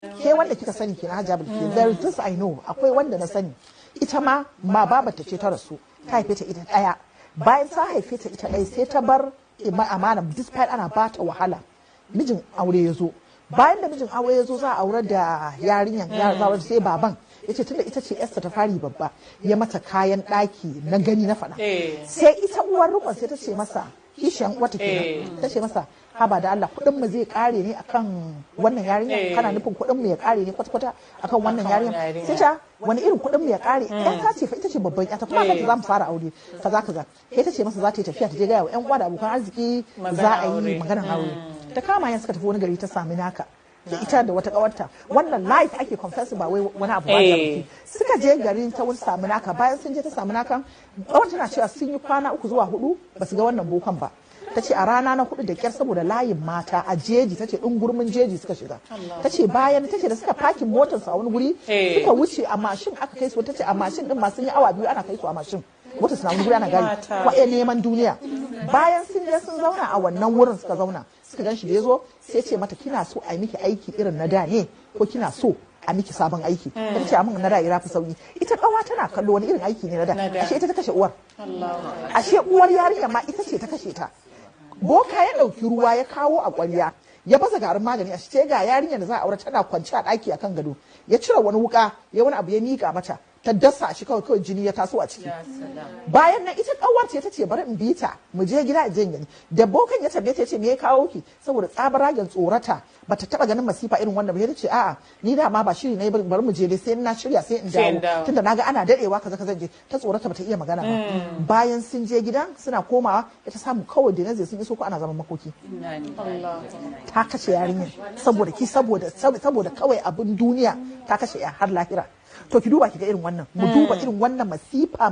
Ke wanda kika sani kenan, Hajiya Bilki. There is this I know, akwai wanda na sani, ita ma ma babata ce ta rasu, ta haife ta ita daya. Bayan ta haife ta ita ɗaya, sai ta bar amana, despite ana bata wahala. Mijin aure ya zo. Bayan da mijin aure ya zo, za a aurar da yarinyan ya za a, sai baban ya ce tunda ita ce yarsa ta fari babba, ya mata kayan ɗaki na gani na faɗa. Sai ita uwar rikon sai ta ce masa, kishiyan uwarta kenan, ta ce masa, "Haba da Allah, kuɗin mu zai kare ne akan wannan yarinya? Kana nufin kuɗin mu ya kare ne kwata-kwata akan wannan akan yarinya?" wannan yarinya. Sai ta, "Wani irin kuɗin mu ya kare? Ya ta ce fa ita ce babban yata, kuma kanta za mu fara aure, kaza kaza." Sai ta ce masa za ta yi tafiya ta je gaya wa ƴan uwa da abokan arziki maganar za a yi aure. Maganar aure. Ta kama yan suka tafi wani gari, ta sami naka da ita da wata kawarta. Wannan live ake confessing, ba wai wani abu ba da suka je garin ta wani sami naka. Bayan sun je ta sami naka, kawar tana cewa sun yi kwana 3 zuwa 4 ba su ga wannan bokan ba. Ta ce a rana na hudu da kyar, saboda layin mata a jeji, ta ce ɗin gurmin jeji suka shiga. Ta ce bayan, ta ce da suka fakin motarsu a wani guri, suka wuce a mashin aka kai su. Ta ce a mashin din ma sun yi awa 2 ana kai su a mashin, motar suna wani guri ana gari Mata. Kwaɗe neman duniya. Bayan sun je sun zauna a wannan wurin, suka zauna suka gan shi. Da ya zo sai ce mata, "Kina so a yi miki aiki irin na da ne, ko kina so a miki sabon aiki?" Ta ce, "Amin na da ya fi sauki." Ita kawa tana kallo, wani irin aiki ne na da? Na da. Ashe ita ta kashe uwar. Ashe uwar yarinya ma ita ce ta kashe ta. Boka ya ɗauki ruwa ya kawo a ƙwarya, ya baza garin magani. A ce ga yarinyar da za a aure tana kwance a ɗaki akan gado. Ya cire wani wuka, ya wani abu, ya miƙa mata, ta dasa shi kawai, kawai jini ya taso a ciki. Bayan nan ita kawar ce ta ce, "Bari in bi ta mu je gida in je in gani." Da bokan ya tambaye ta, ya ce, "Me ya kawo ki?" Saboda tsabaragen tsorata, bata taba ganin masifa irin wannan ba, ta ce, "A'a, ni da ma ba shiri ne, bari mu je dai, sai na shirya sai in Sai in dawo, dawo. Tunda naga ana dadewa kaza kaza je." Ta tsorata, bata iya magana ba. Bayan sun je gidan, suna komawa ita samu kawai da naze sun iso ko ana zaman makoki. Ta kashe yarinyar saboda ki saboda kawai abin duniya, ta kashe ya har lahira. To ki duba ki ga irin wannan, mu duba irin wannan masifa.